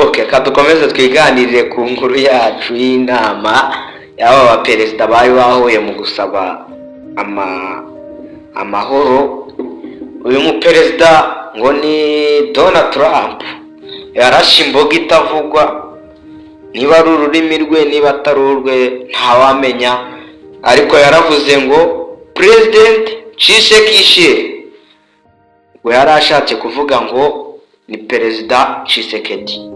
Ok, kadukomeze twiganirire ku nkuru yacu y'inama y'aba baperezida bari bahuye mu gusaba amahoro. Uyu muperezida ngo ni Donald Trump, yarashe imboga itavugwa, niba ari ururimi rwe, niba atari urwe, ntawamenya, ariko yaravuze ngo "President Tshisekedi", ngo yari ashatse kuvuga ngo ni Perezida Tshisekedi.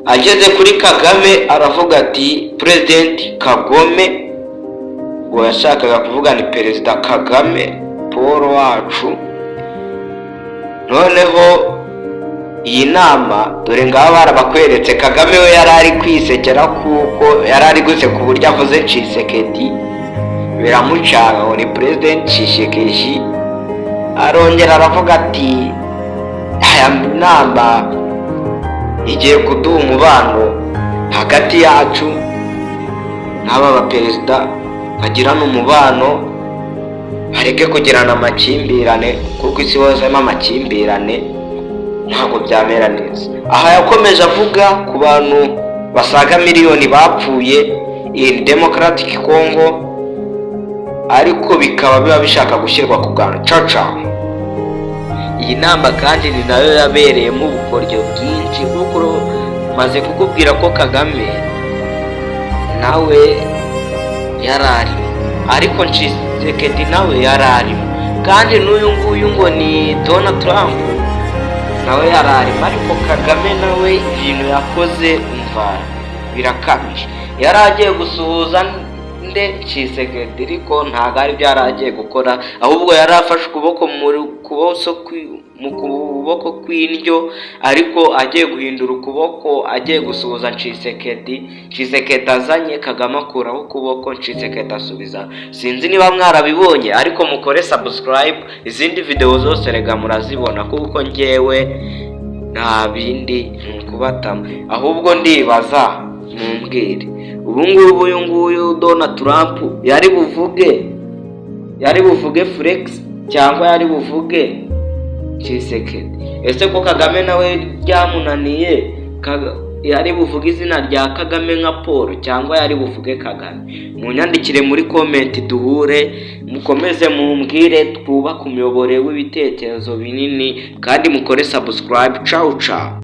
Ageze kuri Kagame aravuga ati "President Kagome", ngo yashakaga kuvuga ni Perezida Kagame Paul wacu. Noneho iyi nama, dore ngaha barabakweretse, Kagame we yari ari kwisekera kuko yari ari guseka uburyo avuze Tshisekedi biramucanga, ngo ni President Tshisekedi. Arongera aravuga ati aya nama igiye kuduha umubano hagati yacu n'aba baperezida, bagirana umubano, bareke kugirana amakimbirane, kuko isi hozemo amakimbirane ntabwo byamera neza. Aha yakomeje avuga ku bantu basaga miliyoni bapfuye in Democratic Congo, ariko bikaba biba bishaka gushyirwa ku gacaca. Iyi nama kandi ni nayo yabereyemo ubukoryo bwinshi, kuko maze kukubwira ko Kagame nawe yari arimo, ariko Tshisekedi nawe yari arimo, kandi n'uyu nguyu ngo ni Donald Trump nawe yari arimo. Ariko Kagame nawe ibintu yakoze, umva, birakabije. Yari agiye gusuhuza nde? Tshisekedi, ariko ntabwo ari byo yari agiye gukora, ahubwo yari afashe ukuboko mu kuboko kw'indyo, ariko agiye guhindura ukuboko agiye gusuhuza Tshisekedi. Tshisekedi azanye Kagame akuraho ukuboko, Tshisekedi asubiza. Sinzi niba mwarabibonye, ariko mukore subscribe, izindi videwo zose rega murazibona, kuko ngewe nta bindi ni ukubatama. Ahubwo ndibaza, mumbwire, ubu ngubu uyu nguyu Donald Trump yari buvuge Felix cyangwa yari buvuge Tshisekedi? Ese ko Kagame nawe byamunaniye, yari buvuge izina rya Kagame nka Paul cyangwa yari buvuge Kagame? Munyandikire muri comment, duhure, mukomeze mumbwire, twubake umuyoboro w'ibitekerezo binini, kandi mukore subscribe. Cawu cawu.